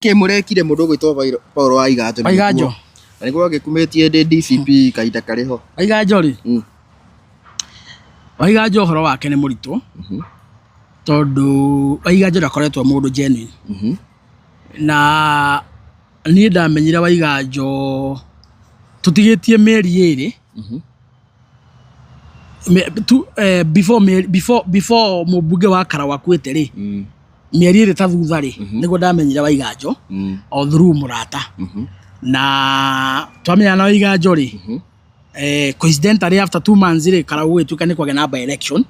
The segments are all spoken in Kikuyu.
Kĩ mũrekire mũndũ ũgwĩtwo Paul Waiganjo? Waiganjo. Na nĩguo agĩkumĩtie ndĩ DCP kahinda karĩ ho. Waiganjo rĩ, Waiganjo ũhoro wake nĩ mũritũ tondũ Waiganjo ndakoretwo e mũndũ genuine. Na niĩ ndamenyire Waiganjo tũtigĩtie mĩeri ĩrĩ before mũmbunge wa Karau akuĩte rĩ, mĩeri ĩrĩ ta thutha rĩ, nĩguo ndamenyire Waiganjo o through mũrata. Na twamenyana na Waiganjo rĩ, coincidentally after 2 months rĩ, Karau gũgĩtuĩka nĩ kwagĩa na by election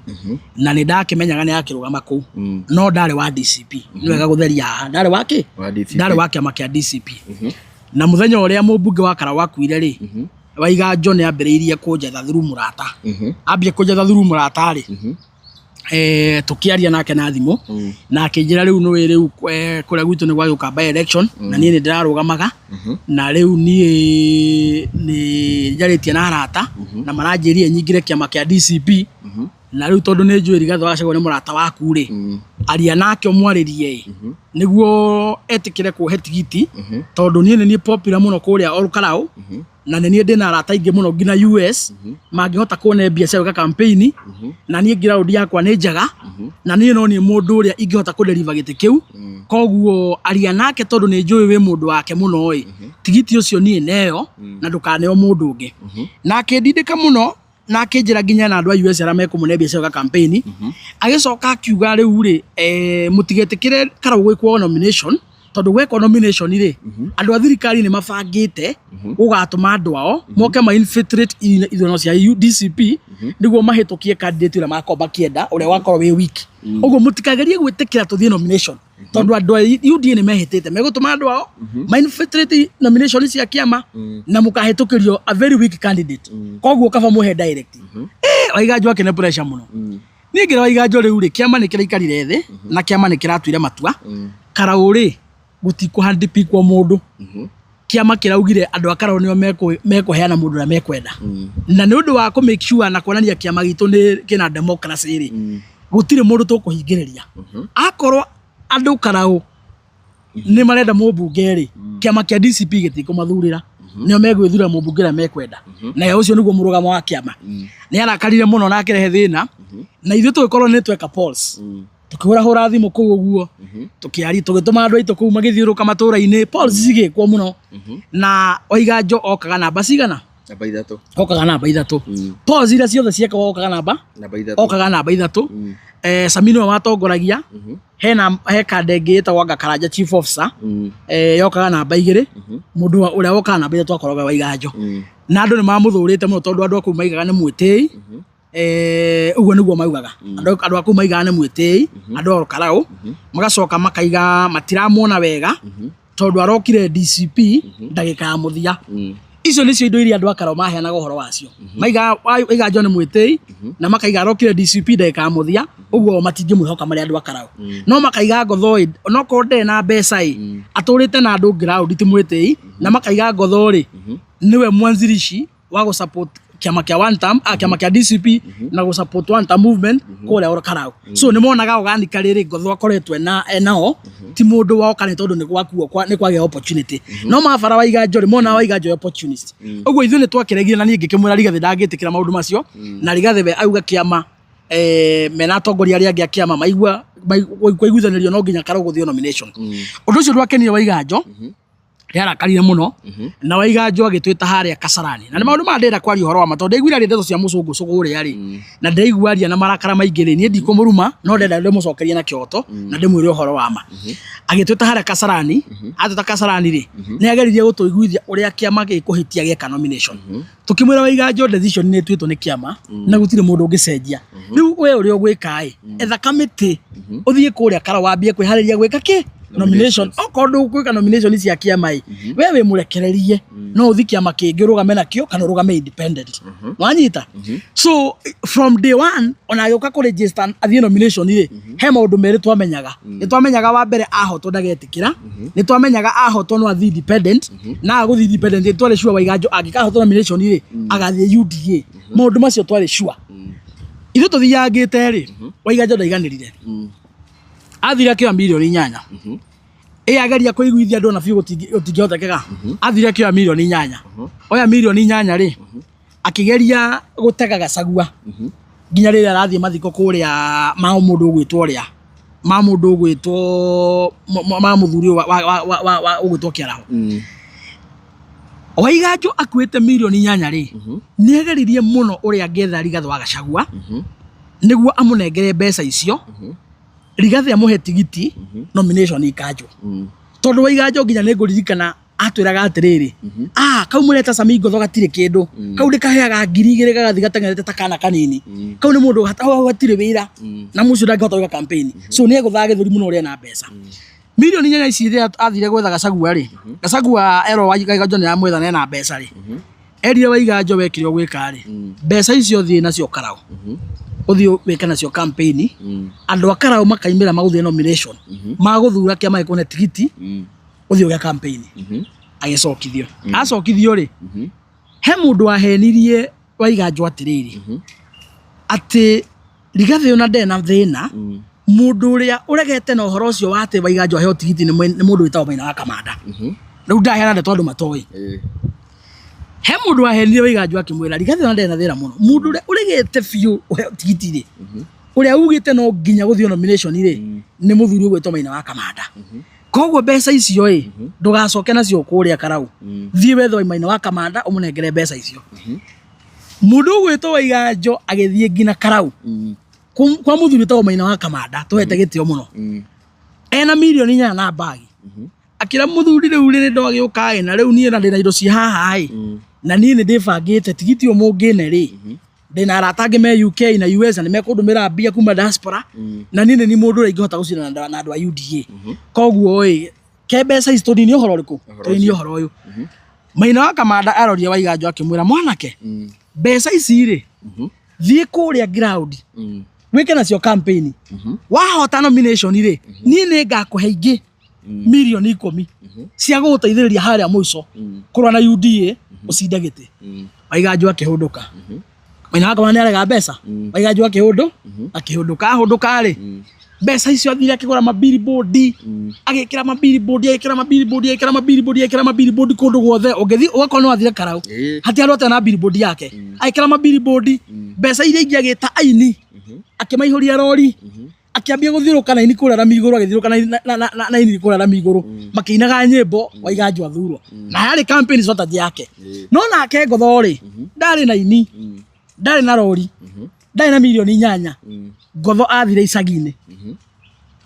na nĩ ndakĩmenyaga nĩ akĩrũgama kũu, no ndarĩ wa DCP. Nĩ wega gũtheria haha, ndarĩ wa kĩ? Wa DCP. Ndarĩ wa kĩama kĩa DCP. Na mũthenya ũrĩa mũmbunge wa Karau akuire rĩ, Waiganjo nĩ ambĩrĩirie kũnjetha through mũrata. Ambia kũnjetha through mũrata rĩ, tũkĩaria nake na thimũ na akĩnjĩra rĩu nĩũĩ rĩu kũrĩa gwitũ nĩ gwagĩũka by election na niĩ nĩ ndĩrarũgamaga na rĩu niĩ nĩ njarĩtie na arata na maranjĩrire nyingĩre kĩama kĩa DCP, na rĩu tondũ nĩ njũĩ Rigathĩ wa Gachagua nĩ mũrata waku rĩ, aria nake ũmwarĩrie ĩ nĩguo etĩkĩre kũhe tigiti, tondũ niĩ nĩ niĩ popular mũno kũrĩa Ol Kalou na nĩ niĩ ndĩna arata aingĩ mũno nginya US mangĩhota kũne mbia cia gwĩka campaign, na niĩ ground yakwa nĩ njega na niĩ no niĩ mũndũ ũrĩa ingĩhota kũ-deliver gĩtĩ kĩu. Koguo aria nake tondũ nĩ njũĩ wĩ mũndũ wake mũno ĩ, tigiti ũcio niĩ neo na ndũkaneo mũndũ ũngĩ. Na akĩndindĩka mũno na akĩnjĩra nginya na andũ a US arĩa mekũmũne mbia cia gwĩka campaign. Agĩcoka akiuga rĩu rĩ, mũtigetĩkĩre Karau gwĩkwo nomination, tondũ gwekwo nomination rĩ, andũ a thirikari nĩ mabangĩte gũgatũma andũ ao moke ma infiltrate ithurano cia DCP nĩguo mahĩtũkie candidate ũrĩa makorwo makĩenda, ũrĩa wakorwo wĩ weak. Ũguo mũtikagerie gwĩtĩkĩra tũthiĩ nomination, tondũ andũ a UDA nĩ mehĩtĩte megũtũma andũ ao ma infiltrate nomination cia kĩama na mũkahĩtũkĩrio a very weak candidate, koguo kaba mũhe direct. Waiganjo akĩne pressure mũno. Niĩ ngĩra Waiganjo rĩu rĩ, kĩama nĩ kĩraikarire thĩ na kĩama nĩ kĩratuire matua, Karau rĩ, gũtikũhandipikwo mũndũ. Kĩama kĩraugire andũ a Karau nĩo mekũheana mũndũ ũrĩa mekwenda, na nĩ ũndũ wa kũ make sure na kuonania kĩama gitũ nĩ kĩna democracy rĩ, gũtirĩ mũndũ tũkũhingĩrĩria. Akorwo andũ Karau nĩ marenda mũmbunge rĩ, kĩama kĩa DCP gĩtikũmathurĩra, nĩo megwĩthurĩra mũmbunge ũrĩa mekwenda, na ũcio nĩguo mũrũgamo wa kĩama. Nĩ arakarire mũno na akĩrehe thĩna, na ithuĩ tũgĩkorwo nĩ tweka polls, tũkĩhũrahũra thimũ kũu ũguo, tũkĩaria, tũgĩtũma andũ aitũ kũu magĩthiũrũrũka matũũra-inĩ, polls cigĩkwo mũno na Waiganjo okaga namba cigana? Namba 3. Okaga namba 3. Polls iria ciothe ciekagwo okaga namba Namba 3. Okaga namba 3. Samini nĩwe watongoragia. Hena he kanda ĩngĩ ĩtagwo anga Karanja chief officer, yokaga namba 2. Mũndũ ũrĩa wokaga namba 3 akoragwo Waiganjo, na andũ nĩ mamũthũrĩte mũno tondũ andũ a kũu maigaga nĩ mwĩtĩi. Ũguo nĩguo maugaga. Andũ a kũu maigaga nĩ mwĩtĩi, andũ a Karau magacoka makaiga matiramuona wega tondũ arokire DCP ndagĩka ya mũthia. Icio nĩcio indo iria andũ a Karau maheanaga ũhoro wacio. Maigaga Waiganjo nĩ mwĩtĩi na makaiga arokire DCP ndagĩka ya mũthia, ũguo matingĩmwĩhoka marĩ andũ a Karau. No makaiga Ngotho ĩ, onokorwo ndarĩ na mbeca ĩ, atũrĩte na andũ ground, ti mwĩtĩi. Na makaiga Ngotho rĩ, nĩwe mwanzilishi wa gũ support kĩama kĩa one term, kĩama kĩa DCP na gũ support one term movement kũrĩa Ol Kalou. So nĩ monaga organically rĩ, Ngotho akoretwo ena enao, ti mũndũ woka nĩ tondũ nĩ gwakuo nĩ kwagĩa opportunity. No mabara Waiganjo rĩ, mona Waiganjo opportunist. Ũguo ithuĩ nĩ twakĩregire na niĩ ngĩkĩmwĩra Rigathĩ ndangĩtĩkĩra maũndũ macio, na Rigathĩ we auga kĩama mena atongoria arĩa angĩ a kĩama maigua kũiguithanĩrio no nginya Karau gũthiĩ nomination. Ũndũ ũcio ndwakenire Waiganjo, nĩarakarire mũno na Waiganjo agĩtwĩta harĩa Kasarani. Na nĩ maũndũ maya ndĩrenda kwaria ũhoro wa ma, tondũ ndaiguire aria ndeto cia mũcũngũ cũgũ ũrĩa rĩ, na ndaigua aria na marakara maingĩ rĩ, niĩ ndikũmũruma, no ndĩrenda ndĩmũcokerie na kĩhoto na ndĩmwĩre ũhoro wa ma. Agĩtwĩta harĩa Kasarani, atwĩta Kasarani rĩ, nĩ ageririe gũtũiguithia ũrĩa kĩama gĩkũhĩtia gĩeka nomination. Tukĩmwĩra Waiganjo decision nĩ ĩtuĩtwo nĩ kĩama na gũtirĩ mũndũ ũngĩcenjia. Rĩu we ũrĩa ũgwĩka ĩ, etha kamĩtĩ ũthiĩ kũrĩa Karau wambie kwĩharĩria gwĩka kĩ nomination. Okorwo ndũgwĩka nomination cia kĩama ĩ, we wĩ mũrekererie, no ũthiĩ kĩama kĩngĩ ũrũgame nakĩo kana ũrũgame independent. Wanyita? So from day one ona agĩũka kũ register athiĩ nomination rĩ, he maũndũ merĩ twamenyaga. Nĩ twamenyaga wa mbere ahotwo ndagetĩkĩra, nĩ twamenyaga ahotwo no athiĩ independent, na agũthiĩ independent nĩ twarĩ sure Waiganjo angĩkahotwo nomination rĩ, agathiĩ UDA. Maũndũ macio twarĩ sure. Ithuĩ tũthiangĩte rĩ, Waiganjo ndaiganĩrire. Athire akĩoya 8 milioni. Ĩ ageria kũiguithia andũ ona biũ gũtingĩhotekeka. Athire akĩoya mirioni 8. Oya mirioni 8 rĩ, akĩgeria gũtega Gachagua nginya rĩrĩa arathiĩ mathiko kũrĩa ma mũndũ ũgwĩtwo ũrĩa ma mũndũ ũgwĩtwo ma mũthuri ũyũ wa ũgwĩtwo Kĩaraho. Waiganjo akuĩte mirioni 8 rĩ, nĩ ageririe mũno ũrĩa angĩetha Rigathĩ wa Gachagua nĩguo amũnengere mbeca icio, Rigathĩ amũhe tigiti, nomination ikanjwo. Tondũ Waiganjo nginya nĩ ngũririkana atwĩraga atĩrĩrĩ, ah, kau mũreta Sami Ngotho gatirĩ kĩndũ, kau ndĩkaheaga 2000 gagathiĩ gateng'erete ta kana kanini, kau nĩ mũndũ hau hatirĩ wĩra na mũcio ndangĩhota gwĩka campaign, so nĩ egũthaga gĩthũri mũno ũrĩa ena mbeca. Mirioni 8 ici rĩrĩa athire gwetha Gachagua rĩ, Gachagua erwo Waiganjo nĩ aramwetha na ena mbeca rĩ, erire Waiganjo we kĩrĩa ũgwĩka rĩ, mbeca icio thiĩ nacio Karau, ũthiĩ wĩke nacio campaign, andũ a Karau makaimĩra magũthiĩ nomination, magũthura kĩama gĩkũne tigiti, ũthiĩ ũge campaign. Agĩcokithio. Acokithio rĩ, he mũndũ wahenirie Waiganjo atĩrĩrĩ, atĩ Rigathĩ ona ndarĩ na thĩna, mũndũ ũrĩa ũregete na ũhoro ũcio wa atĩ Waiganjo aheo tigiti nĩ mũndũ wĩtagwo Maina wa Kamanda. Rĩu ndaheana ndeto andũ matoĩ. He mũndũ wahenirie Waiganjo akĩmwĩra Rigathĩ ona ndarĩ na thĩna mũno, mũndũ ũrĩa ũregete biũ ũheo tigiti rĩ, ũrĩa ugĩte no nginya gũthiĩ nomination rĩ, nĩ mũthuri ũgwĩtwo Maina wa Kamanda. Koguo mbeca icio ĩ, ndũgacoke nacio kũrĩa Karau, thiĩ wethe Maina wa Kamanda ũmũnengere mbeca icio. Mũndũ ũgwĩtwo Waiganjo agĩthiĩ nginya Karau kwa mũthuri wĩtagwo Maina wa Kamanda, tũhete gĩtĩo mũno, ena mirioni 8 na mbagi. Akĩra mũthuri rĩu rĩrĩ ndwagĩũka ĩ, na rĩu niĩ na ndĩna indo ci haha ĩ, na niĩ nĩ ndĩbangĩte tigiti ũyũ mũngĩne rĩ, ndĩna arata angĩ me UK na US na nĩ mekũndũmĩra mbia kuma diaspora, na niĩ nĩ niĩ mũndũ ũrĩa ingĩhota gũcindana na andũ a UDA. Koguo ĩ, ke mbeca ici tũninie ũhoro ũrĩkũ? Tũninie ũhoro ũyũ. Maina wa Kamanda arorire Waiganjo akĩmwĩra, mwanake, mbeca ici rĩ, thiĩ kũrĩa ground wĩke nacio campaign, wahota nomination rĩ, niĩ nĩ ngakũhe ingĩ mirioni 10 cia gũgũteithĩrĩria harĩa mũico kũrũa na UDA ũcinde gĩtĩ. Waiganjo akĩhũndũka. Maina wa Kamanda nĩ arega mbeca. Waiganjo akĩhũndũka. Ahũndũka rĩ, mbeca icio athire akĩgũra mabillboard, agĩkĩra mabillboard, agĩkĩra mabillboard, agĩkĩra mabillboard, agĩkĩra mabillboard kũndũ guothe. Ũngĩthiĩ ũgakorwo nĩ wathire Karau, hatirĩ handũ hatarĩ na billboard yake. Agĩkĩra mabillboard, mbeca iria ingĩ agĩta aini, akĩmaihũria rori, akĩambia gũthiũrũka na aini kũrĩa rami igũrũ, agĩthiũrũka na aini kũrĩa rami igũrũ, makĩinaga nyĩmbo Waiganjo athurwo. Na yarĩ campaign strategy yake. No nake Ngotho rĩ, ndarĩ na aini, ndarĩ na rori, ndarĩ na mirioni 8. Ngotho athire icagi-inĩ,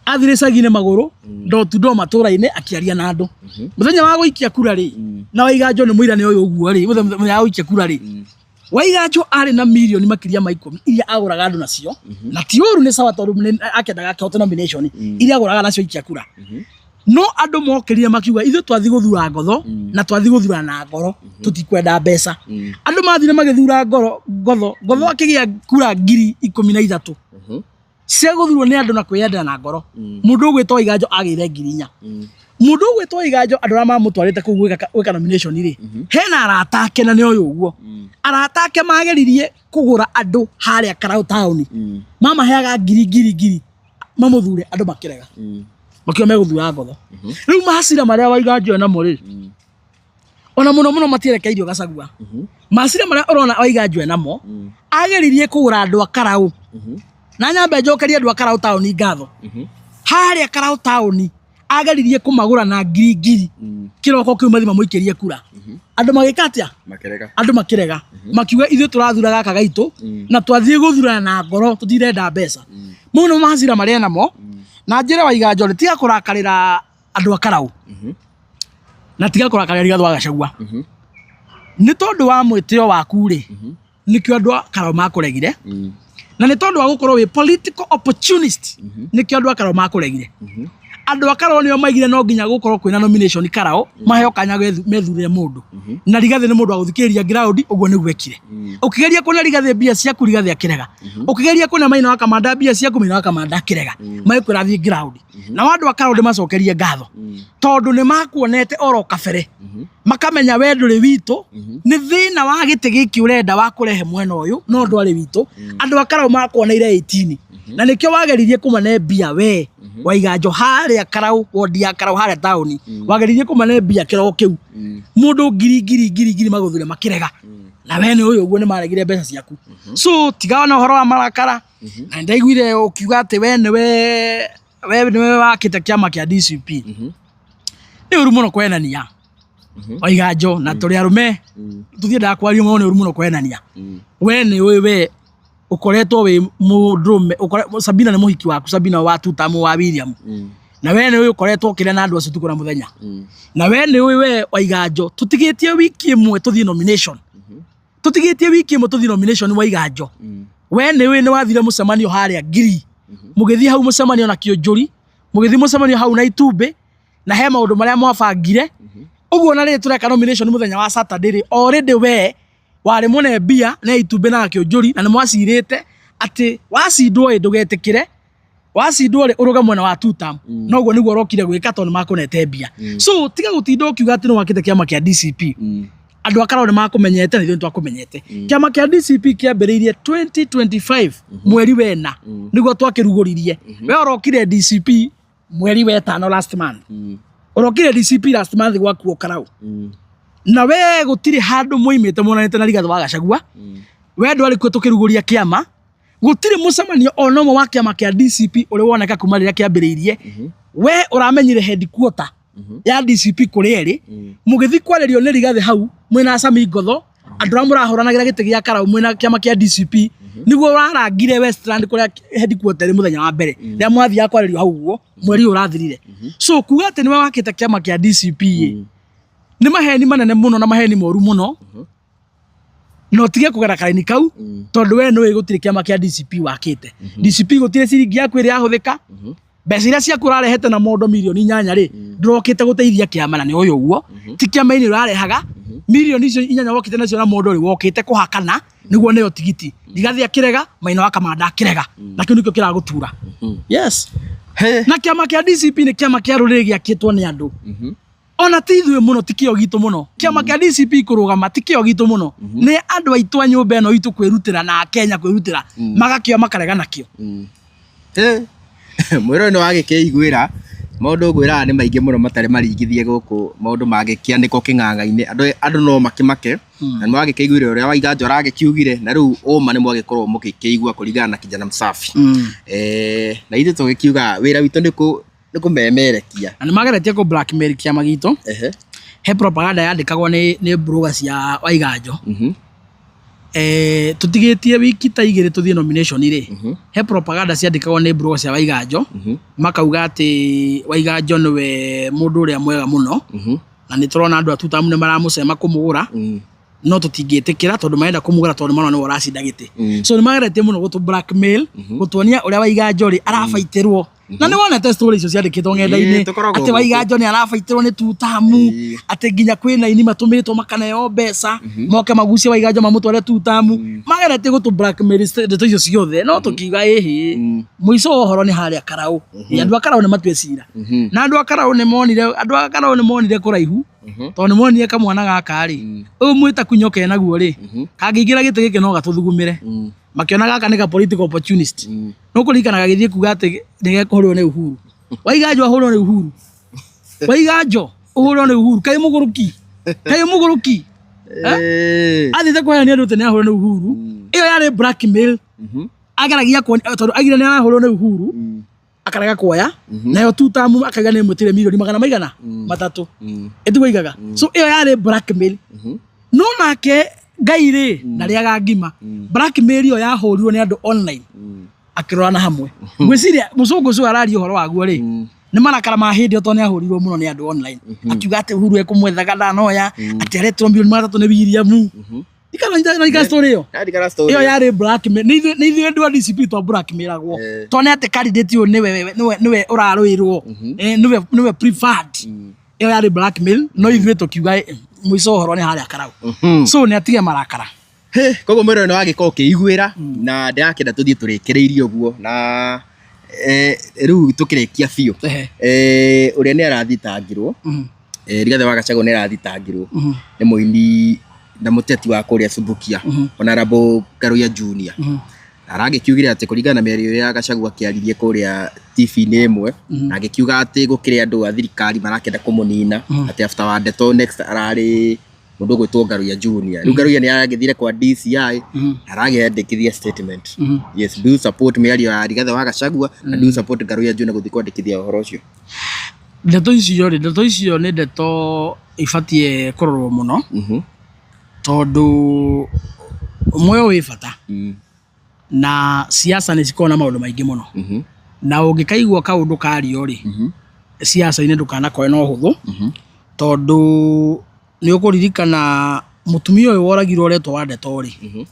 athire icagi-inĩ magũrũ, door to door matũra-inĩ akĩaria na andũ. Mũthenya wa gũikia kura rĩ, na Waiganjo nĩ mũira nĩ ũyũ ũguo rĩ, mũthenya wa gũikia kura rĩ, Waiganjo arĩ na mirioni makĩria ma 10 iria agũraga andũ nacio, na ti ũru, nĩ sawa, tondũ nĩ akendaga akĩhote nomination, iria agũraga nacio ikia kura. No andũ mokĩrire makiuga ithuĩ twathi gũthura Ngotho na twathi gũthura na ngoro, tũtikwenda mbeca. Andũ mathire magĩthura ngoro Ngotho. Ngotho akĩgĩa kura 13,000 cia gũthurwo nĩ andũ na kwĩyendera na ngoro. Mũndũ ũgwĩtwo Waiganjo agĩire 4,000. Mũndũ ũgwĩtwo Waiganjo, andũ arĩa mamũtwarĩte kũu gwĩka nomination rĩ, hena arata ake, na nĩ ũyũ ũguo arata ake mageririe kũgũra andũ harĩa Karau taũni, mamaheaga ngiri ngiri ngiri mamũthure, andũ makĩrega, makiuga megũthura Ngotho. Rĩu macira marĩa Waiganjo enamo rĩ, ona mũno mũno matierekeirio Gachagua. Macira marĩa ũrona Waiganjo enamo, ageririe kũgũra andũ a Karau. Na nyambe njokerie andũ a Karau taũni ngatho. Harĩa Karau taũni ageririe kũmagũra na ngiri ngiri kĩroko kĩu mathi mamũikĩrie kura. Andũ magĩka atĩa? Makĩrega. Andũ makĩrega, makiuga ithuĩ tũrathura gaka gaitũ na twathiĩ gũthurana na ngoro, tũtirenda mbeca. Mau nĩmo macira marĩa namo. Na njĩre Waiganjo rĩ, tiga kũrakarĩra andũ a Karau na tiga kũrakarĩra Rigathĩ wa Gachagua. Nĩ tondũ wa mwĩtĩo waku rĩ, nĩkĩo andũ a Karau makũregire, na nĩ tondũ wa gũkorwo wĩ political opportunist nĩkĩo andũ a Karau makũregire. Andũ a Karau nĩo maigire no nginya gũkorwo kwĩna nomination Karau, maheo kanya methurĩre mũndũ, na Rigathĩ nĩ mũndũ wa gũthikĩrĩria ground. Ũguo nĩguo ekire. Ũkĩgeria kuona Rigathĩ mbia ciaku, Rigathĩ akĩrega. Ũkĩgeria kuona Maina wa Kamanda mbia ciaku, Maina wa Kamanda akĩrega. Magĩkwĩra thiĩ ground. Na andũ a Karau ndĩmacokerie ngatho tondũ nĩ makuonete oro kabere, makamenya we ndũrĩ witũ, nĩ thĩna wa gĩtĩ gĩkĩ ũrenda wa kũrehe mwena ũyũ, no ndwarĩ witũ. Andũ a Karau makuoneire 18 na nĩkĩo wageririe kũmane mbia we. Waiganjo harĩa Karau, wondi ya Karau harĩa taũni, wageririe kũmane mbia kĩroko kĩu, mũndũ ngiri ngiri ngiri ngiri magũthure makĩrega, na we nĩ ũyũ ũguo nĩ maregire mbeca ciaku. So tiga ona ũhoro wa marakara. Na nĩndaiguire ũkiuga atĩ we nĩwe wakĩte kĩama kĩa DCP. Nĩ ũru mũno kwenania, Waiganjo, na tũrĩ arũme tũthiendaga kwaria mũno. Nĩ ũru mũno kwenania. We nĩ ũĩ we ũkoretwo wĩ mũndũrũme Sabina nĩ mũhiki waku, Sabina wa tutamu wa William, na we nĩ ũĩ ũkoretwo ũkĩrĩa na andũ acio ũtukũ na mũthenya. Na we nĩ ũĩ we Waiganjo, tũtigĩtie wiki ĩmwe tũthiĩ nomination, tũtigĩtie wiki ĩmwe tũthiĩ nomination, Waiganjo, we nĩ ũĩ nĩ wathire mũcemanio harĩa ngiri, mũgĩthiĩ hau mũcemanio na Kĩũnjũri, mũgĩthiĩ mũcemanio hau na itumbĩ, na he maũndũ marĩa mwabangire ũguo. Na rĩrĩ tũreka nomination mũthenya wa Saturday rĩ, already we warĩ mũne mbia na itumbĩ na Kĩũnjũri, na nĩ mwacirĩte atĩ wacindwo ĩ ndũgetĩkĩre, wacindwo rĩ ũrũge mwena wa tutam. Noguo nĩguo ũrokire gwĩka tondũ nĩ makũnete mbia. So tiga gũtinda ũkiuga atĩ nĩ wakĩte kĩama kĩa DCP. Andũ a Karau nĩ makũmenyete na ithuĩ nĩ twakũmenyete. Kĩama kĩa DCP kĩambĩrĩirie 2025 mweri wena nĩguo twakĩrugũririe. We ũrokire DCP mweri wetano last month, ũrokire DCP last month gwakuo Karau, na we gũtirĩ handũ mũimĩte monanĩte na Rigathĩ wa Gachagua. We ndwarĩ kuo tũkĩrugũria kĩama. Gũtirĩ mũcemanio ona ũmwe wa kĩama kĩa DCP ũrĩ woneka kuma rĩrĩa kĩambĩrĩirie. We ũramenyire headquarter ya DCP kũrĩa ĩrĩ mũgĩthiĩ kwarĩrio nĩ Rigathĩ hau mwĩna Sami Ngotho, andũ arĩa mũrahũranagĩra gĩtĩ gĩa Karau mwĩna kĩama kĩa DCP, nĩguo ũrarangire Westland kũrĩa headquarter ĩrĩ mũthenya wa mbere rĩrĩa mwathiaga kwarĩrio hau ũguo mweri ũyũ ũrathirire. So kuga atĩ nĩwe wakĩte kĩama kĩa DCP ĩ nĩ maheni manene mũno na maheni moru mũno, na ũtige kũgera karaini kau, tondũ we nĩũĩ gũtirĩ kĩama kĩa DCP wakĩte. DCP gũtirĩ ciringi yaku ĩrĩa yahũthĩka. Mbeca iria ciaku ũrarehete na mondo 8 mirioni rĩ, ndũrokĩte gũteithia kĩama, na nĩ ũyũ ũguo ti kĩama-inĩ ũrarehaga 8 mirioni icio wokĩte nacio na mondo rĩ, wokĩte kũhakana nĩguo nĩyo tigiti. Rigathĩ akĩrega, Maina wa Kamanda akĩrega, na kĩu nĩkĩo kĩragũtura. Yes. He. Na kĩama kĩa DCP nĩ kĩama kĩa rũrĩrĩ gĩakĩtwo nĩ andũ, ona ti ithuĩ mũno, ti kĩo gitũ mũno. Kĩama kĩa DCP kũrũgama ti kĩo gitũ mũno, nĩ andũ aitũ a nyũmba ĩno itũ kwĩrutĩra na Akenya kwĩrutĩra, magakĩoya makarega nakĩo. He. Mwĩrore nĩ wagĩkĩiguĩra maũndũ ngwĩraga nĩ maingĩ mũno matarĩ maringithie gũkũ, maũndũ mangĩkĩanĩkwo kĩng'ang'a-inĩ andũ no makĩmake. Na nĩ wagĩkĩiguire ũrĩa Waiganjo aragĩkiugire, na rĩu ũma nĩ mwagĩkorwo mũgĩkĩigua kũringana na kijana msafi. Na ithuĩ tũgĩkiuga wĩra witũ nĩ kũmemerekia. Na nĩ mageretie kũ blackmail kĩama gitũ. He propaganda yandĩkagwo nĩ blogger cia Waiganjo. Tũtigĩtie wiki ta 2 tũthiĩ nomination rĩ, he propaganda ciandĩkagwo nĩ blogger cia Waiganjo, makauga atĩ Waiganjo nĩwe mũndũ ũrĩa mwega mũno, na nĩ tũrona andũ a tutamu nĩ maramũcema kũmũgũra, no tũtingĩtĩkĩra tondũ marenda kũmũgũra tondũ marona nĩwe ũracinda gĩtĩ. So nĩ mageretie mũno gũtũ blackmail, gũtuonia ũrĩa Waiganjo rĩ arabaitĩrwo, na nĩ wonete story icio ciandĩkĩtwo ng'enda-inĩ Ĩĩ, tũkoragwo atĩ gũkũ. Waiganjo nĩ arabaitĩrwo nĩ tutamu, atĩ nginya kwĩ aini matũmĩtwo makaneo mbeca moke magucie Waiganjo mamũtware tutamu. Mageretie gũtũ blackmail ndeto icio ciothe, no tũkiuga ĩhĩ, mũico wa ũhoro nĩ harĩa Karau. Andũ a Karau nĩ matue cira, na andũ a Karau nĩ monire kũraihu, tondũ nĩ monire kamwana gaka rĩ, ũyũ mwĩta kunyo kenaguo rĩ, kangĩingĩra gĩtĩ gĩkĩ no gatũthugumĩre. Makĩona gaka nĩ ka political opportunist. No kũririkana gagĩthiĩ kuga atĩ nĩ gekũhũrwo nĩ Uhuru. Waiganjo ahũrwo nĩ Uhuru? Waiganjo ũhũrwo nĩ Uhuru? Kaĩ mũgũrũki, kaĩ mũgũrũki? Athiĩte kũheania andũ atĩ nĩ ahũrwo nĩ Uhuru. Ĩyo yarĩ blackmail ageragia kuonia, tondũ aigire nĩ arahũrwo nĩ Uhuru, akarega kuoya nayo tutamu, akaiga nĩ mwĩtire mirioni magana maigana matatũ ĩtiguo aigaga. So ĩyo yarĩ blackmail. No nake Ngai rĩ ndarĩaga ngima. Blackmail ĩyo yahũrirwo nĩ andũ online akĩrora na hamwe. Ngwĩciria mũcũngũ ũcio araria ũhoro waguo rĩ, nĩ marakara ma hĩndĩ ĩyo, tondũ nĩ ahũrirwo mũno nĩ andũ online, akiuga atĩ Uhuru ekũmwethaga ndanoya, atĩ aretirwo 3 mirioni nĩ William. Ikana story ĩyo. Ndarikana story. Ĩyo yarĩ blackmail. Nĩ ithuĩ andũ a DCP twa blackmailagwo, tondũ nĩ atĩ candidate ũyũ nĩwe ũrarũĩrwo, nĩwe preferred. Ĩyo yarĩ blackmail, no ithuĩ tũkiuga mũico wa ũhoro nĩ harĩa Karau. So nĩ atige marakara. He, koguo mwĩrore nĩ wagĩkorwo ũkĩiguĩra, na ndĩrakĩenda tũthiĩ tũrĩkĩrĩirie ũguo na rĩu tũkĩrĩkia biũ. Ũrĩa nĩ arathitangirwo, Rigathĩ wa Gachagua nĩ arathitangirwo nĩ mũini na mũteti wa kũrĩa Subukia, Honorable Karuia Junior. Aragĩkiugire atĩ kũringana na mĩario ĩrĩa Gachagua akĩaririe kũrĩa TV-inĩ ĩmwe, na agĩkiuga atĩ gũkĩrĩ andũ a thirikari marakĩenda kũmũnina, atĩ after Wandeto next ararĩ mũndũ ũgwĩtwo Ngaruiya Junior. Rĩu Ngaruiya nĩ aragĩthire kwa DCI, aragĩandĩkithia statement. Yes, do support mĩario ya Rigathĩ wa Gachagua na do support Ngaruiya Junior gũthiĩ kwandĩkithia ũhoro ũcio. Ndeto icio rĩ, ndeto icio nĩ ndeto ibatiĩ kũrorwo mũno, tondũ muoyo wĩ bata, na siasa nĩ cikoragwo na maũndũ maingĩ mũno, na ũngĩkaigua kaũndũ kario rĩ, siasa-inĩ ndũkanakoe na ũhũthũ, tondũ nĩ ũkũririkana mũtumia ũyũ woragirwo ũretwo Wandeto rĩ,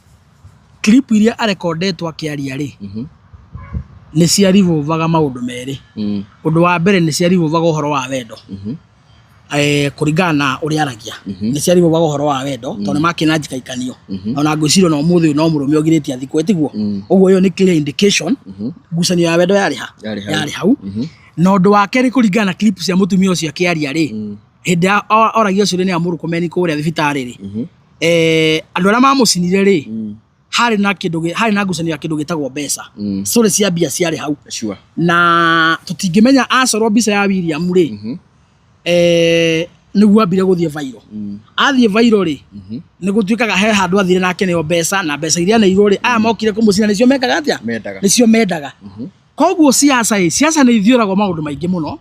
clip iria arekondetwo akĩaria rĩ, nĩ cia revolvaga maũndũ merĩ. Ũndũ wa mbere nĩ cia revolvaga ũhoro wa wendo, kũringana na ũrĩa aragia, nĩ cia revolvaga ũhoro wa wendo, tondũ nĩ makĩna njikaikanio, ona ngwĩciria ona ũmũthĩ ũyũ no mũrũme ũgirĩtie athikwo, tiguo? Ũguo ĩyo nĩ clear indication ngucanio ya wendo yarĩ ha? Yarĩ hau. Yarĩ hau. Na ũndũ wa kerĩ, kũringana na clip cia mũtumia ũcio akĩaria rĩ, hĩndĩ ya oragio ciũria nĩ amũrũkũmeni kũrĩa thibitarĩ rĩ, andũ arĩa mamũcinire rĩ, harĩ na kĩndũ harĩ na ngucanio ya kĩndũ gĩtagwo mbeca. Story cia mbia ciarĩ hau. Na tũtingĩmenya acorwo mbica ya William rĩ, nĩguo ambire gũthiĩ viral. Athiĩ viral rĩ, nĩ gũtuĩkaga he handũ athire nake nĩo mbeca, na mbeca iria aneirwo rĩ, aya mokire kũmũcina nĩcio mekaga atĩa? Mendaga. Nĩcio mendaga. Koguo siasa ĩ, siasa nĩ ithiũragwo maũndũ maingĩ mũno,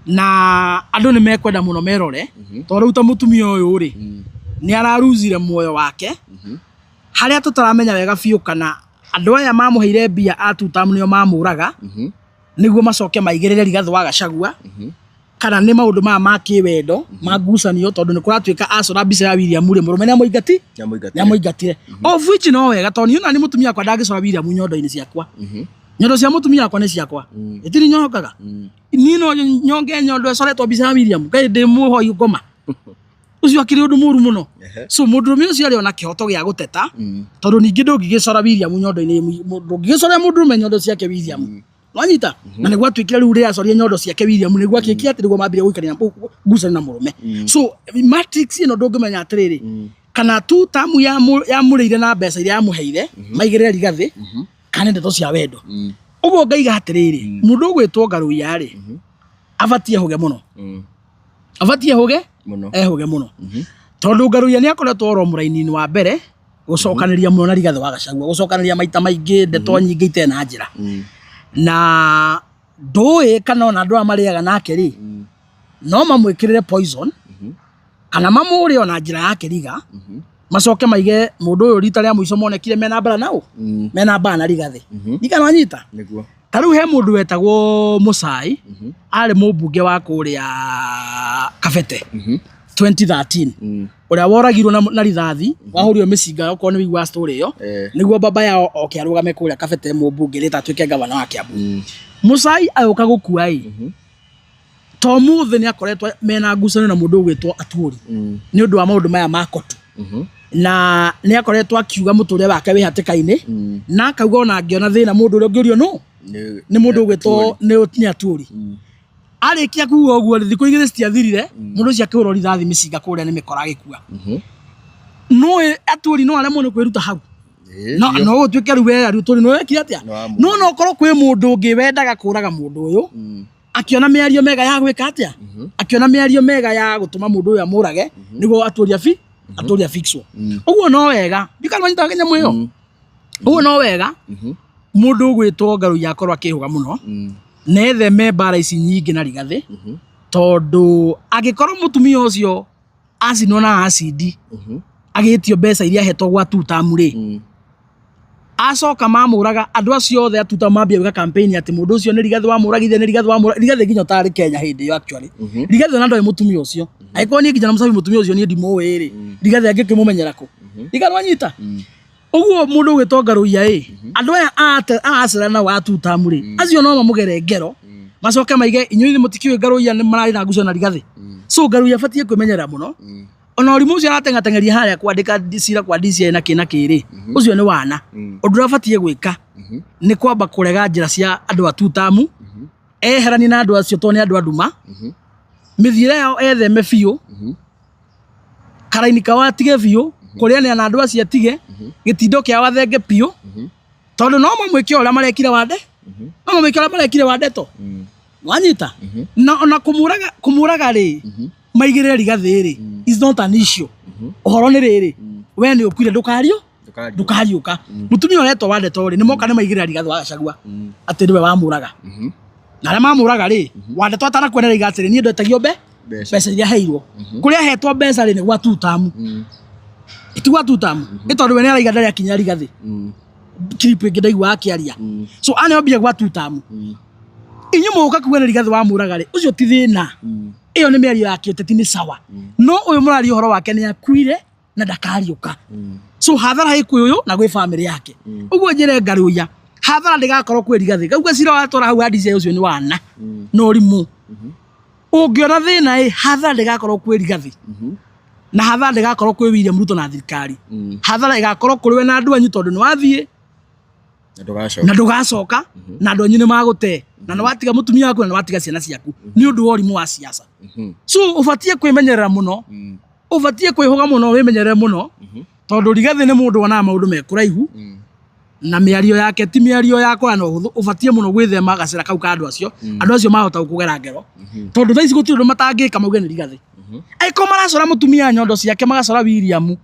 na andũ nĩ mekwenda mũno merore, tondũ rĩu ta mũtumia ũyũ rĩ, nĩ araruzire muoyo wake, harĩa tũtaramenya wega biũ kana andũ aya mamũheire mbia a tutam nĩo mamũraga, nĩguo macoke maigĩrĩre Rigathĩ wa Gachagua, kana nĩ maũndũ maya ma kĩwendo ma ngucanio, tondũ nĩ kũratuĩka acora mbica ya William rĩ, mũrũme nĩamũingati, nĩamũingatire, of which no wega, tondũ niĩ ona nĩ mũtumia wakwa ndangĩcora William nyondo-inĩ ciakwa. Nyondo cia mũtumia wakwa nĩ ciakwa, ĩtiri nyohokaga niĩ no nyonge nyondo ĩcoretwo mbica ya William, kaĩ ndĩ mũhoi ngoma? Ũcio akĩrĩ ũndũ mũru mũno. So mũndũrũme ũcio arĩ ona kĩhoto gĩa gũteta, tondũ ningĩ ndũngĩgĩcora William nyondo-inĩ, ndũngĩgĩcorera mũndũrũme nyondo ciake William, wanyita? Na nĩguo atuĩkire rĩu rĩrĩa acorire nyondo ciake William, nĩguo akĩkia atĩ nĩguo mambire gũikarania ngucanio na mũrũme. So matrix ĩno ndũngĩmenya atĩrĩrĩ, kana tu tamu yamũrĩire na mbeca iria yamũheire maigĩrĩre Rigathĩ, kana ndeto cia wendo. Ũguo ngaiga atĩrĩrĩ, mũndũ ũgwĩtwo Ngaruiya rĩ, abatiĩ ehũge mũno, abatiĩ ehũge mũno, ehũge mũno, tondũ Ngaruiya nĩ akoretwo oro mũraini-inĩ wa mbere gũcokanĩria mũno na Rigathĩ wa Gachagua, gũcokanĩria maita maingĩ ndeto nyingĩ itarĩ na njĩra, na ndũĩ kana ona andũ aya marĩaga nake rĩ, no mamwĩkĩrĩre poison kana mamũre ona njĩra ya kĩriga, macoke maige mũndũ ũyũ rita rĩa mũico monekire mena mbara nao, mena mbara na Rigathĩ. Nikana wanyita? Nĩguo. Ta rĩu he mũndũ wetagwo Mũcai, arĩ mũmbunge wa kũrĩa Kabete 2013, ũrĩa woragirwo na rithathi, wahũrirwo mĩcinga, okorwo nĩ wĩigua story ĩyo. Nĩguo baba yao oke arũgame kũrĩa Kabete mũmbunge rĩta atuĩke gavana wa Kiambu. Mũcai agĩũka gũkua ĩ, to mũthĩ nĩ akoretwo mena ngucanio na mũndũ ũgwĩtwo Atuori nĩ ũndũ wa maũndũ maya ma kotu, na nĩ akoretwo akiuga mũtũrĩre wake wĩ hatĩka-inĩ, na akauga ona angĩona thĩna mũndũ ũrĩa ũngĩũrio no nĩ mũndũ ũgwĩtwo nĩ Atuori. Arĩkia kuga ũguo rĩ, thikũ igĩrĩ citiathirire, mũndũ ũcio akĩhũrwo rithathi mĩcinga kũrĩa nĩ mĩkora agĩkua. No Atuori no aremwo nĩ kwĩruta hau, no no gũtuĩke rĩu we Atuori no wekire atĩa? No no korwo kwĩ mũndũ ũngĩ wendaga kũraga mũndũ ũyũ, akĩona mĩario mega ya gwĩka atĩa, akĩona mĩario mega ya gũtũma mũndũ ũyũ amũrage, nĩguo Atuori abi Atuori afixwo. Ũguo no wega ndikana manyita nyamũ ĩyo. Ũguo no wega mũndũ ũgwĩtwo Ngaruiya akorwo akĩhũga mũno, na etheme mbara ici nyingĩ na Rigathĩ, tondũ angĩkorwo mũtumia ũcio acinwo na acidi agĩtio mbeca iria ahetwo gwa tutamu rĩ, acoka mamũraga, andũ acio othe atuta mambia gwĩka campaign atĩ mũndũ ũcio nĩ Rigathĩ wamũragithia, nĩ Rigathĩ wamũra Rigathĩ nginya ũtarĩ Kenya hĩndĩ ĩyo. Actually, Rigathĩ ona ndoĩ mũtumia ũcio. Angĩkorwo niĩ nginya na Mũcabi mũtumia ũcio niĩ ndimũĩ rĩ, Rigathĩ angĩkĩmũmenyera kũ? Rigathĩ wanyita? Ũguo mũndũ ũgwĩtwo Ngaruiya ĩ, andũ aya aracera nao atutamu rĩ, acio no mamũgere ngero, macoke maige inyuĩ mũtikĩũĩ Ngaruiya nĩ mararĩ na ngucanio na Rigathĩ. So Ngaruiya abatiĩ kwĩmenyerera mũno. Ona ũrimũ ũcio arateng'ateng'eria harĩa kwandĩka cira kwa DCI na kĩ na kĩ rĩ, ũcio nĩ wana. Ũndũ ũrĩa abatiĩ gwĩka nĩ kwamba kũrega njĩra cia andũ a tutamu, eheranie na andũ acio tondũ nĩ andũ a nduma, mĩthiĩre yao etheme biũ, karaini kao atige biũ, kũrĩanĩra na andũ acio atige, gĩtindo kĩao athenge biũ. Tondũ no mamwĩke ũrĩa marekire wande, no mamwĩke ũrĩa marekire Wandeto. Wanyita? Na ona kũmũraga, kũmũraga rĩ, maigĩrĩre Rigathĩ rĩ, is not an issue. Ũhoro nĩ rĩrĩ, we nĩ ũkuire, ndũkario, ndũkariũka. Mũtumia ũretwo Wandeto rĩ, nĩ moka nĩ maigĩrĩra Rigathĩ wa Gachagua atĩ nĩwe wamũraga. Na arĩa mamũraga rĩ, Wandeto atanakua nĩ araiga atĩrĩ, niĩ ndetagio mbeca iria heirwo. Kũrĩa ahetwo mbeca rĩ, nĩ gwa tutamu. Ti gwa tutamu. Nĩ tondũ we nĩ araiga ndarĩ akinyĩra Rigathĩ. Clip ĩngĩ ndaigua akĩaria. So aneo mbia gwa tutamu. Inyuĩ mũgũka kuga nĩ Rigathĩ wamũraga rĩ, ũcio ti thĩna. Ĩyo nĩ mĩario ya kĩũteti, nĩ sawa. No ũyũ mũraria ũhoro wake nĩ akuire na ndakariũka. So hathara ĩ kwĩ ũyũ na gwĩ bamĩrĩ yake. Ũguo njĩre Ngarũiya, hathara ndĩgakorwo kwĩ Rigathĩ. Gau gacira watwara hau ha DCI ũcio nĩ wana na ũrimũ. Ũngĩona thĩna ĩ, hathara ndĩgakorwo kwĩ Rigathĩ. Na hathara ndĩgakorwo kwĩ William Ruto na thirikari. Hathara ĩgakorwo kũrĩ we na andũ anyu, tondũ nĩ wathiĩ na ndũgacoka, na andũ anyu nĩ magũte, na nĩ watiga mũtumia waku, na nĩ watiga ciana ciaku nĩ ũndũ wa ũrimũ wa siasa. So ũbatiĩ kwĩmenyerera mũno, ũbatiĩ kwĩhũga mũno, wĩmenyerere mũno, tondũ Rigathĩ nĩ mũndũ wonaga maũndũ me kũraihu, na mĩario yake ti mĩario ya kwaria na ũhũthũ. Ũbatiĩ mũno gwĩthema gacĩra kau ka andũ acio. Andũ acio mahota gũkũgera ngero, tondũ thaa ici gũtirĩ ũndũ matangĩka mauge nĩ Rigathĩ. Angĩkorwo maracora mũtumia nyondo ciake, magacora William,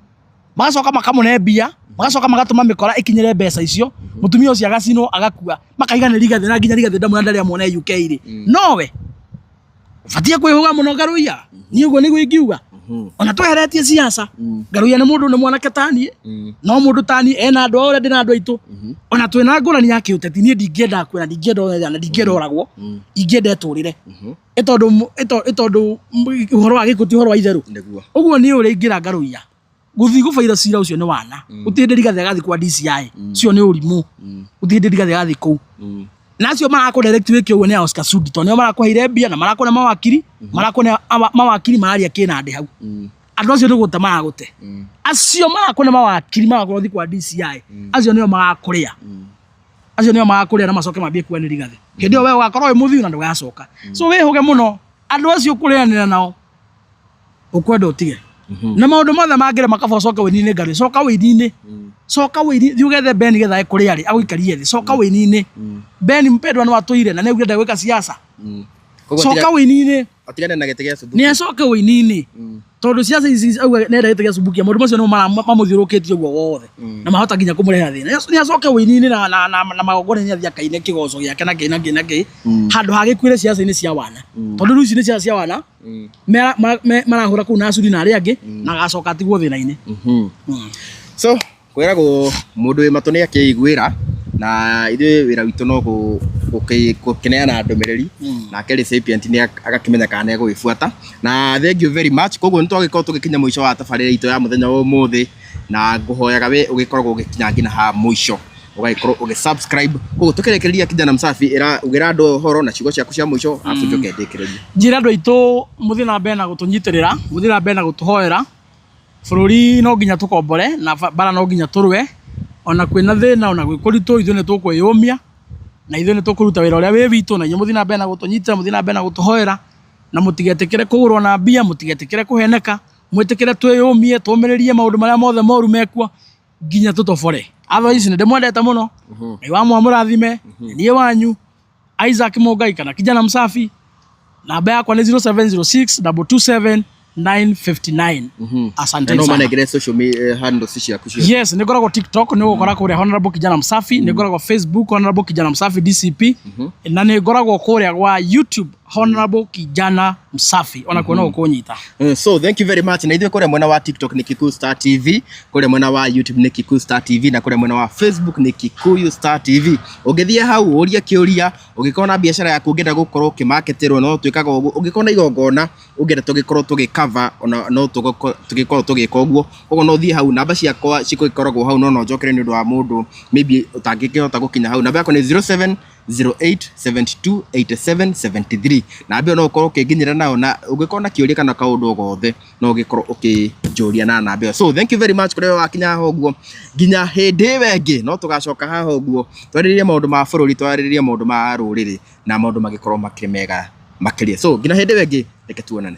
magacoka makamũne mbia, magacoka magatũma mĩkora ĩkinyĩre mbeca icio, mũtumia ũcio agacinwo agakua, makaiga nĩ Rigathĩ, na nginya Rigathĩ ndamwona, ndarĩ amwone UK rĩ, nowe ũbatiĩ kwĩhũga mũno, Ngaruiya. Niĩ ũguo nĩguo ingiuga, ona tweheretie siasa. Ngaruiya nĩ mũndũ, nĩ mwanake taniĩ, no mũndũ taniĩ ena andũ ao, ũrĩa ndĩ na andũ aitũ, ona twĩna ngũrani ya kĩũteti, niĩ ndingĩenda kwĩra, ndingĩenda ona ndingĩenda oragwo, ingĩenda etũrĩre, ĩ tondũ ũhoro wa gĩkuũ ti ũhoro wa itherũ. Nĩguo. Ũguo niĩ ũrĩa ingĩra Ngaruiya, gũthiĩ gũbaira cira ũcio nĩ wana. Gũtirĩ hĩndĩ Rigathĩ agathiĩ kwa DCI, ũcio nĩ ũrimũ. Gũtirĩ hĩndĩ Rigathĩ agathiĩ kũu. Na acio marakũ direct wĩke ũguo nĩ a Oscar Sudi, tondũ nĩo marakũheire mbia na marakũne mawakiri, marakũne mawakiri mararia kĩnandĩ hau. Andũ acio nĩ gũte maragũte. Acio marakũne mawakiri magakorwo thiĩ kwa DCI, acio nĩo magakũrĩa, acio nĩo magakũrĩa na macoke mambie kuga nĩ Rigathĩ. Hĩndĩ ĩyo we ũgakorwo wĩ mũthiu na ndũgacoka. So wĩhũge mũno andũ acio kũrĩanĩra nao, ũkwenda ũtige na maũndũ mothe mangĩrema. Makaba ũcoke wĩini-inĩ, Ngarĩ, coka wĩini-inĩ, coka wĩini, thiĩ ũgethe Ben getha ekũrĩa rĩ, agũikarie thĩ. Coka wĩini-inĩ, Ben mpendwa, nĩ watũire na nĩ augire ndegwĩka siasa. Koguo coka wĩini-inĩ. Atigane na gĩtĩ gĩa Subukia. Nĩ acoke wĩini-inĩ, tondũ ciaca ici auga nenda gĩtĩ gĩa Subukia, maũndũ macio nĩmo mamũthiũrũrũkĩtie ũguo wothe na mahota nginya kũmũrehera thĩna. Nĩ acoke wĩini-inĩ na magongona-inĩ, athiĩ akaine kĩgoco gĩake na kĩ na kĩ na kĩ, handũ ha gĩkuĩre ciaca-inĩ cia wana, tondũ rĩu ici nĩ ciaca cia wana marahũra kũu na Acuri na arĩa angĩ, na agacoka atigwo thĩna-inĩ. So kwĩragwo mũndũ wĩ matũ nĩ akĩiguĩra, na ithuĩ wĩra witũ no gũkĩneana ndũmĩrĩri, nake recipient nĩ agakĩmenya kana nĩ egũgĩbuata. Na thank you very much. Koguo nĩ twagĩkorwo tũgĩkinya mũico wa tabarĩra itũ ya mũthenya wa ũmũthĩ, na ngũhoyaga we ũgĩkoragwo ũgĩkinya nginya haha mũico ũgagĩkorwo ũgĩ subscribe. Koguo tũkĩrĩkĩrĩria, Kijana Msafi, ĩra ugĩra andũ ũhoro na ciugo ciaku cia mũico, arabu njoke ndĩkĩrĩrie. Njĩra andũ aitũ mũthiĩ na mbere na gũtũnyitĩrĩra, mũthiĩ na mbere na gũtũhoera. Bũrũri no nginya tũkombore, na mbara no nginya tũrũe. Ona kwĩna thĩna, ona gwĩ kũritũ, ithuĩ nĩ tũkwĩyũmia na ithuĩ nĩ tũkũruta wĩra ũrĩa wĩ witũ. Na inyuĩ mũthiĩ na mbere na gũtũnyitĩra, mũthiĩ na mbere na gũtũhoera, na mũtigetĩkĩre kũgũrwo na mbia, mũtigetĩkĩre kũheneka, mwĩtĩkĩre twĩyũmie, tũmĩrĩrie maũndũ marĩa mothe moru mekuo nginya tũtobore. Otherwise nĩ ndĩmwendete mũno. Ngai wa mũrathime. Niĩ wanyu Isaac Mũngai kana Kijana Msafi, namba yakwa nĩ 0706 227 959. Asante Na no sana. Manengere social media handles ciaku ciothe. Yes, nĩ ngoragwo TikTok, nĩ ũgũkora kũrĩa Honorable Kijana Msafi, nĩ ngoragwo Facebook Honorable Kijana Msafi DCP, na nĩ ngoragwo kũrĩa gwa YouTube Honorable Kijana Msafi, ona kuo no ũkũnyita. So thank you very much. Na ithuĩ kũrĩa mwena wa TikTok nĩ Kikuyu Star TV, kũrĩa mwena wa YouTube nĩ Kikuyu Star TV, na kũrĩa mwena wa Facebook nĩ Kikuyu Star TV. Ũngĩthiĩ hau ũrie kĩũria, ũngĩkorwo na biacara yaku ũngĩenda gũkorwo ũkĩmarketĩrwo, no twĩkaga ũguo. Ũngĩkorwo na igongona ũngĩenda tũgĩkorwo tũgĩcover, ona no tũgĩkorwo tũgĩka ũguo. Koguo no ũthiĩ hau, namba ciakwa cigũgĩkoragwo hau, no no njokere nĩ ũndũ wa mũndũ maybe ũtangĩkĩhota gũkinya hau. Namba yakwa nĩ 07 08 72 87 73. Namba ĩyo no ũkorwo ũkĩnginyĩra nayo, na ũngĩkorwo na kĩũria kana kaũndũ o gothe, no ũgĩkorwo ũkĩnjũria na namba ĩyo. So thank you very much kũrĩa we wakinya haha ũguo. Nginya hĩndĩ ĩyo ĩngĩ no tũgacoka haha ũguo twarĩrĩrie maũndũ ma bũrũri, twarĩrĩrie maũndũ ma rũrĩrĩ, na maũndũ magĩkorwo makĩrĩ mega makĩria. So nginya hĩndĩ ĩyo ĩngĩ, reke tuonane.